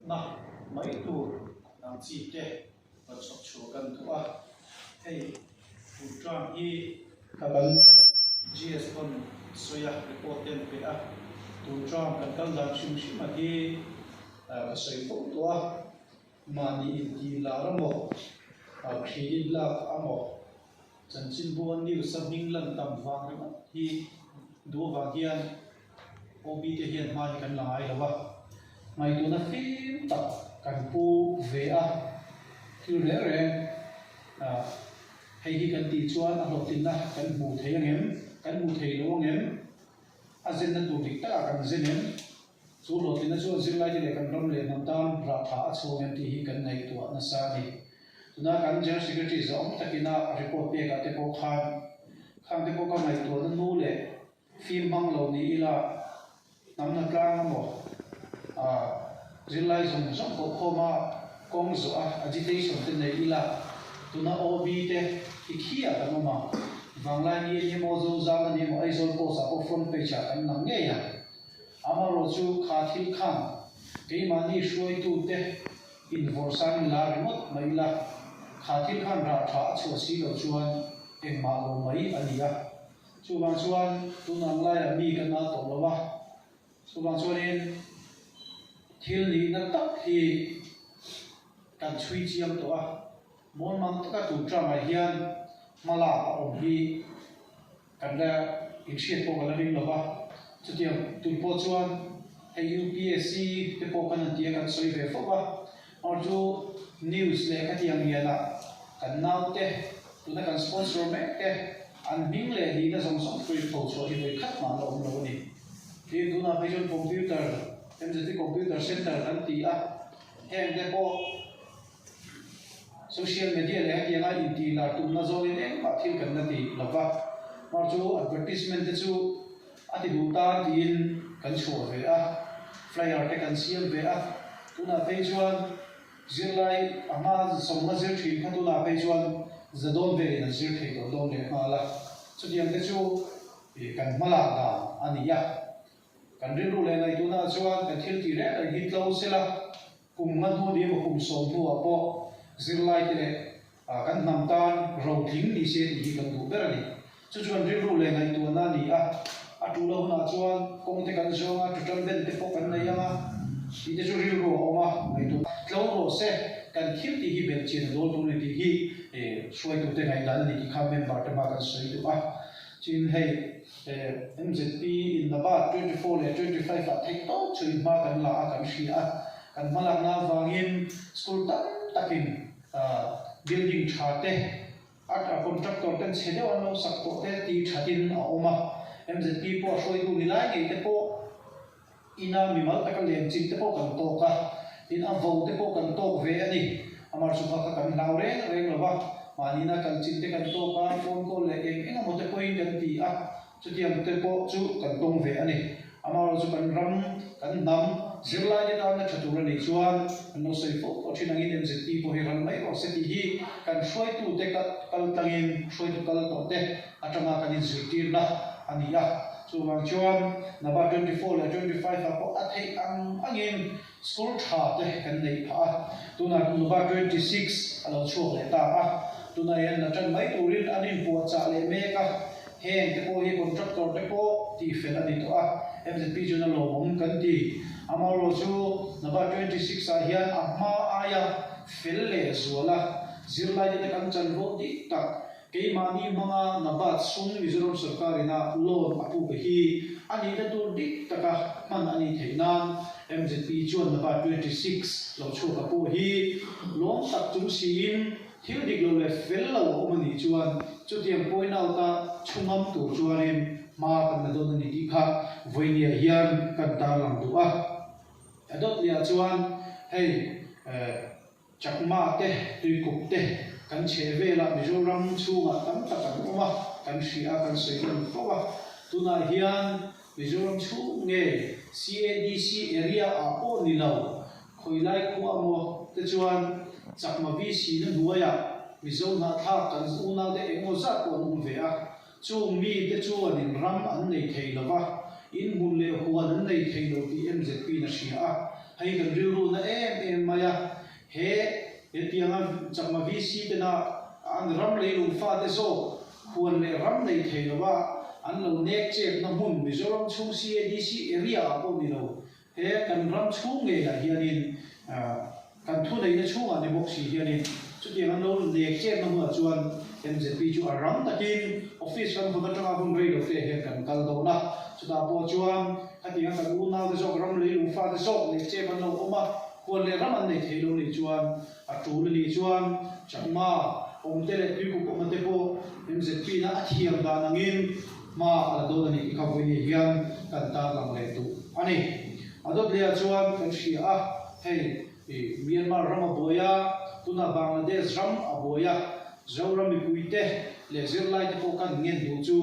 Na mai tur ang chi te rawn chhawp chhuah kan duh a, hei tun term hi ka kan GS pawn sawi a, report te an pe a, tun term kan kal dan hrim hrim a hi ka sawi fo tawh a, mahni intih lar amaw, credit lak amaw, Chanchinbu a news a hming lan tam vang ringawt hi duh avang hian OB te hian hma hi kan la ngai lo a, ngaihtuahna fim tak kan pu ve a, thil reng reng hei hi kan tih chuan a hlawhtlinna kan hmu thei angem, kan hmu thei lo angem, a zenna tur dik takah kan zen em? Chu hlawhtlinna chuan zirlaite leh kan ram leh hnam tan rahtha a chhuak em tih hi kan ngaihtuah nasa a ni. Tuna kan General Secretary zawng takina report pekah te pawh khan khang te pawh ka ngaihtuahna nu leh fim hmang lo ni ila hnamna tlang emaw ah zirlai zawng zawng koh khawma kawng zawh a agitation te nei ila tuna OB te hi khiah kan awm ang. Vanglai ni eng emaw Zozam a ni emaw Aizawl Post ah pawh front page ah kan lang ngei ang. Amaherawh chu kha thil khan keimahni hruaitute invawrhsanin la ringawt mai ila, kha thil khan rah tha a chhuah si loh chuan engmah lo mai a ni a. Chuvang chuan tun ang laiah mi kan al tawh lo a, chuvang chuanin thil nihna tak hi kan chhui chiang tawh a, mawlmang taka tun tangah hian hmalak a awm hi Kan la inhriat pawh ka la ring lo va, chutiang tur pawh chuan hei UPSC te pawh kan han ti a, kan sawi ve fo va, amaherawhchu chu news leh khatiang lianah kan naute tuna kan sponsor mek te an hming leh nihna zawng zawng free pho chhuah hi vawi khat mah an la awm lo a ni. Tin, tunah phei chuan computer, MZP computer center kan ti a, heng te pawh Social media leh hetianga intih lar tumna zawngin engmah thil kan la ti lo va, mar chu advertisement te chu a ti duh tan tiin kan chhuah ve a, flyer te kan siam ve a, tunah phei chuan zirlai a hma zawmna zir thin kha tunah phei chuan za dawn velin an zir thei tawh dawn leh nghal a, chutiang te chu kan hmalak dan a ni a. Kan rilru leh ngaihtuahna chuan kan thil tih reng reng hi tlo sela, kum nga hnu ni emaw kum sawm hnuah pawh zirlaite leh kan hnam tan rotling ni se tih hi kan duh ber a ni. Chu chu kan rilru leh ngaihtuahna a ni a, a tul a hunah chuan kawng te kan zawng a, tutan ben te pawh kan nei ang a, tih te chu rilru a awm a, ngaihtuahna tlo rawh se, kan thil tih hi belhchian a dawl tur a ni tih hi hruaitute ngaihdan a ni tih kha member te hma kan sawi duh a. Chin hei. MZP in Nabat 24 leh 25 ah theih tawp chu in hma kan la a kan hria a, kan hma lakna avangin school tam takin building tha te a contractor ten chhe deuh an lo sak tawh te tih thatin a awm a, MZP pawh a hruaitu ni lai ngei te pawh Ina mimal taka lem chin te pawh kan tawk a, tin a vo te pawh kan tawk ve a ni. Amar chu kha kha kan hlau reng reng lo va, mahniina kal chin te kan tawk a, phone call leh eng eng emaw te pawhin kan ti a, chutiang te pawh chu kan tawng ve a ni. Amaherawhchu chu kan ram, kan hnam, zirlai te tana tha tur a nih chuan kan lo sawi fo tawh thin angin MZP pawh hi ral mai rawh se tih hi kan hruaitute kal tlangin hruaitu kal tawh te atanga kan inzirtirna a ni a. Chuvang chuan Nava 24 leh 25 ah pawh a theih ang angin school tha te kan neih phah a, tunah Nava 26 a lo chhuak leh ta a, tunah hian la tan mai turin an inpuahchah leh mek a, heng te pawh hi contractor te pawh tihfel a ni tawh a, MZP chuan a lawmawm kan ti. Amaherawhchu chu Nava 26 ah hian a hma aia fel leh zuala zirlaite te kan chanvo dik tak Keimahni hmanga Nabat sum Mizoram sorkarina loan a puk hi a nihna tur dik taka hman a nih theih nan MZP chuan Nabat 26 lo chhuak a pawh hi lawm tak chung siin thil dik lo leh fel lo a awm a nih chuan chutiang point out a chhungam tur chuanin hma kan la dawn a ni tih kha vawinia hian kan tarlang duh a. A dawt lehah chuan hei Chakma te, Tuikup te kan chheh velah Mizoram chhungah tam tak an awm a, kan hria a, kan sawi lan fo a. Tunah hian Mizoram chhung nge CADC area ah pawh ni lo, khawilai khua maw te chuan Chakma VC na hnuaiah Mizo hnahthlak kan unaute engemaw zat pawh an awm ve a. Chung mite chuan in ram an nei thei lo va, in hmun leh huan an nei thei lo tih MZP in a hria a. Hei kan rilru na em em mai a, he hetianga Chakma VC tena an ram leilung fate zawk huan leh ram nei thei lova an lo nek chetna hmun Mizoram chhung CADC area ah pawh ni lo He kan ram chhung ngeiah hianin kan thuneihna chhungah ni bawk si hianin chutiang an lo nek chetna hunah chuan MZP chu a rang takin office kan hawn atanga hun rei lo te hian kan kal dawn a. Chutah pawh chuan khatianga kan unaute zawk ram leilung fate zawk nek chem an lo awm a, huan leh ram an nei thei lo nih chuan A tul a nih chuan Chakma awmte leh Tuikuk awmate pawh MZP-na a thiam dan angin hma a la dawn a nih tih kha vawiin hian kan tarlang leh duh a ni. A dawt lehah chuan kan hria a, hei Myanmar ram a buai a, tunah Bangladesh ram a buai a, Zoram mipuite leh zirlaite pawh kan ngen duh chu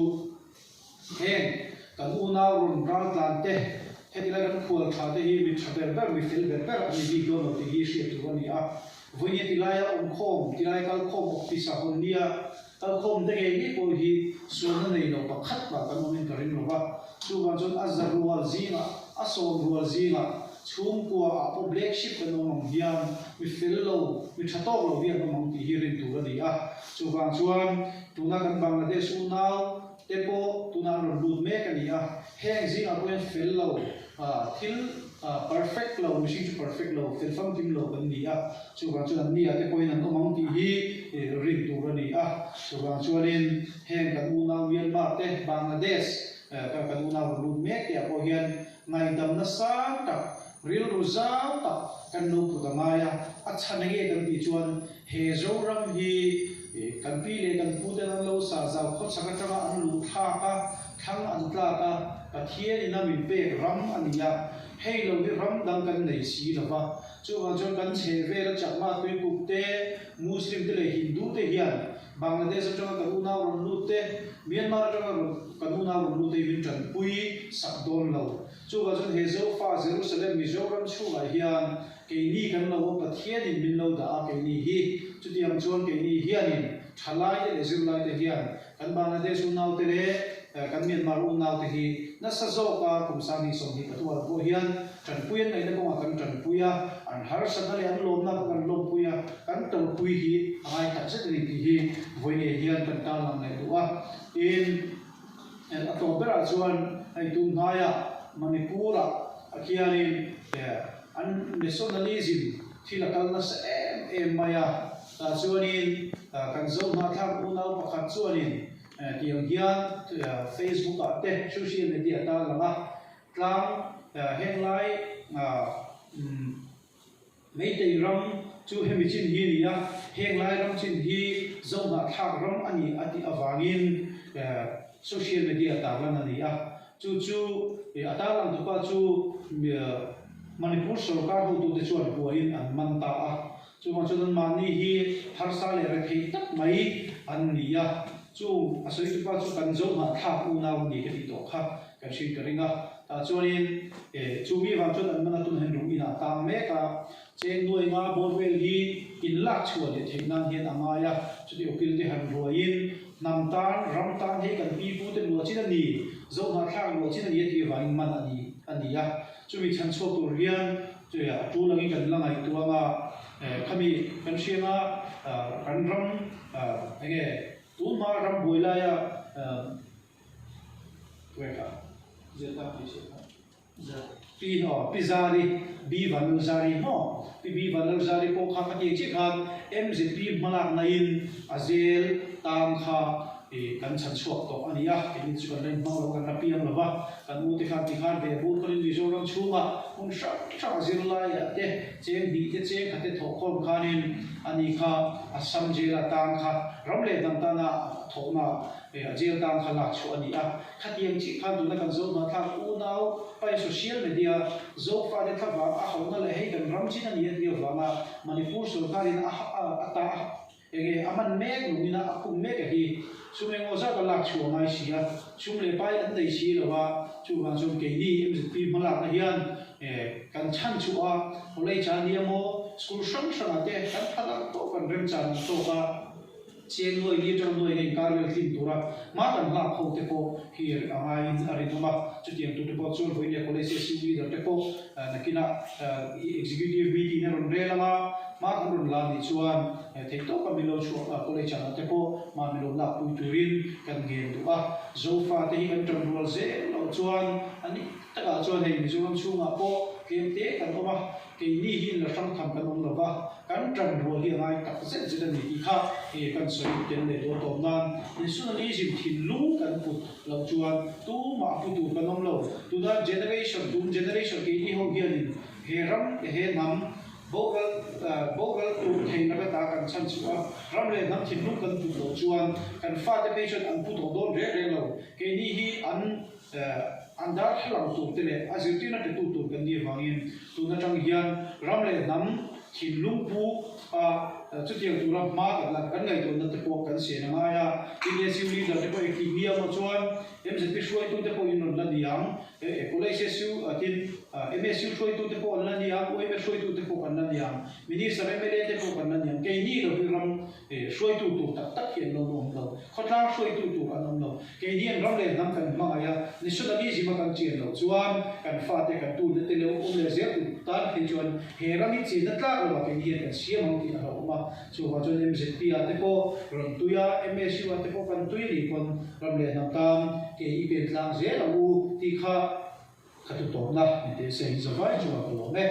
Heng kan unau rawn raltlan te, heti lai kan khual tha te hi mi tha ber ber, mi fel ber ber an ni bik dawn lo tih hi hriat tur a ni a. Vawinia ti laia awm khawm, ti lai kal khawm office ah hawn nia kal khawm te ngei ngei pawh hi sualna nei lo pakhat mah kan awmin ka ring lo va. Chuvang chuan a za rual zingah, a sawm rual zingah chhungkua ah pawh black sheep kan awm ang hian mi fel lo, mi tha tawk lo hi an awm ang tih hi rin tur a ni a. Chuvang chuan tuna kan Bangladesh unau, te pawh tunah an rawn lut mek a ni a, heng zingah pawh hian fel lo, thil perfect lo, mihring chu perfect lo, fel famkim lo kan ni a, chuvang chuan an nia te pawhin an awm ang tih hi rin tur a ni a, chuvang chuanin heng kan unau Myanmar te, Bangladesh kan unau rawn lut mek te ah pawh hian ngaihdamna sang tak, rilru zau tak kan lo put a ngai a, a chhan enge kan tih chuan He Zoram hi kan pi leh kan pu ten an lo sa zau khawchhak atanga an luh thlak a, thlang an tlak a, Pathian in a min pek ram a ni a, hei lo hi ram dang kan nei si lo va. Chuvang chuan kan chhe vel a Chakma Tuikuk te, Muslim te leh Hindu te hian Bangladesh atanga kan unau rawn lut te, Myanmar atanga kan unau rawn lut te hi min tanpui sak dawn lo. Chuvang chuan he Zofa Jerusalem Mizoram chhungah hian Keini kan lo awm Pathianin min lo dah a, keini hi chutiang chuan keini hianin thalaite leh zirlaite hian kan Bangladesh unaute leh kan Myanmar unaute hi nasa zawka kum 2023 ah pawh hian tanpui an ngaihna kawngah kan tanpui a, an harsatna leh an lawmna pawh kan lawmpui a, kan tawrhpui hi a ngai tak zet a ni tih hi vawiin hian kan tarlang leh duh a. Tin, a tawp berah chuan hei tun hnaiah Manipur-ah khianin An nationalism thil a kal nasa em em mai a, tah chuanin kan Zohnahthlak unau pakhat chuanin tiang hian Facebook ah te social media tan lang a, tlang henglai Meitei ram chu hemi chin hi a ni a, henglai ram chin hi Zohnahthlak ram a ni a tih avangin social media tarlan a ni a. Chu chu a tarlang tupa chu Manipur sorkar hotute chuan huain an man ta a. Chuvang chuan anmahni hi harsa leh rethei tak mai an ni a. Chu a sawi tupa chu kan zo hnahthlak unau a ni ka tih tawh kha kan hriat ka ring a. Tah chuanin chu mi vang chuan an man a tunah hian lung inah a tang mek a. Cheng nuai nga bawr vel hi inlak chhuah leh theih nan hian a ngai a. Chuti ukil te han ruaiin Hnam tan, ram tan hei kan pi pu te luah chin a ni, Zohnahthlak luah chin a ni a tih avangin man a ni a ni a. Chumi chhan chhuak tur hian a tul angin kan la ngaihtuah ang a, khami kan hriang a, kan ram eng nge tun hma ram buai laia tuaikah ziah tih hriat kha. Pi aw, Pi Zari, Bi Vanlal Zari maw? Pi Bi Vanlal Zari pawh kha ka tih chiah khan MZP hmalakna in a zel tang kha kan chhan chhuak tawh a ni a, keini chu kan la inhmang lo, kan la piang lo va, kan u te khan ti khan ve bur kawlin Mizoram chhungah hmun hrang hrang a zirlaiah te cheng hnih te cheng khat te thawhkhawm khanin a ni kha Assam jail a tang kha ram leh hnam tana a thawhna a jail tang kha lak chhuah a ni a. Khatiang chiah khan tuna kan Zohnahthlak unau pain social media Zofate thlavang a hauhna leh hei kan ram chin a ni a tih avanga Manipur sorkarin a a ta enge a man mek lungin a a khum mek a hi sum engemaw zat a lak chhuah ngai si a, sum leh pai an nei si lo a, chuvang chuan keini MZP hmalakna hian kan chhan chhuah a, college ah nia maw school hrang hrangah te kan phalak tawk kan remchan ang tawk a. Chiang nuai ni atanga nuai ngei inkar vel tlin tura hma kan lak ho te pawh hi a ngaiin a rinawm a. Chutiang tur te pawh chuan vawiin College SU leader te pawh nakinah executive meeting a rawn rel anga hma kan rawn la nih chuan theihtawpa min lo chhuah college ah te pawh hma min lo lakpui turin kan ngen duh a. Zofa te hi kan tan rual zel loh chuan a ni takah chuan hei Mizoram chhungah pawh tlem te kan awm a. Keini hi inla hrang tham kan awm lo va, kan ṭan rual hi a ngai tak zet zet a ni tih kha hei kan sawi tel leh dawn tawp nan nationalism thinlung kan put loh chuan tumah a pu tur kan awm lo. Tuna generation, tun generation keini ho hianin he ram he hnam boral boral tur thei laka ta kan chhan chhuah a, ram leh hnam thinlung kan put loh chuan kan fate phei chuan an pu tawh dawn reng reng lo. Keini hi an An darthlalang tur te leh a zirtirna petu tur kan nih avangin tun atang hian ram leh hnam thinlung pu a chutiang tura hma kan la kan ngaihtuahna te pawh kan sian a ngai a. NSU leader te pawh engtik ni amaw chuan MZP hruaitu te pawh in rawn la ni ang, College SU tin MSU hruaitu te pawh an la ni ang, UMA hruaitu te pawh kan la ni ang, Minister mla te pawh kan la ni ang. Keini lo hi ram hruaitu tur tak tak hi an lo awm lo, khawtlang hruaitu tur an awm lo. Keini an ram leh hnam kan hmangaih a, nationalism a kan chian loh chuan kan fate kan tute te leh awm leh zel tur tan phei chuan he ram hi chinna tlak lovah keini hian kan siam ang tih a hlauhawm a. Chuvang chuan MZP ah te pawh rawn tui a, MSU ah te pawh kan tui a nih pawn ram leh hnam tan ke i pen tlang zel ang u tih kha ka tutawpna ni teh se in zavai chungah ka lawm e.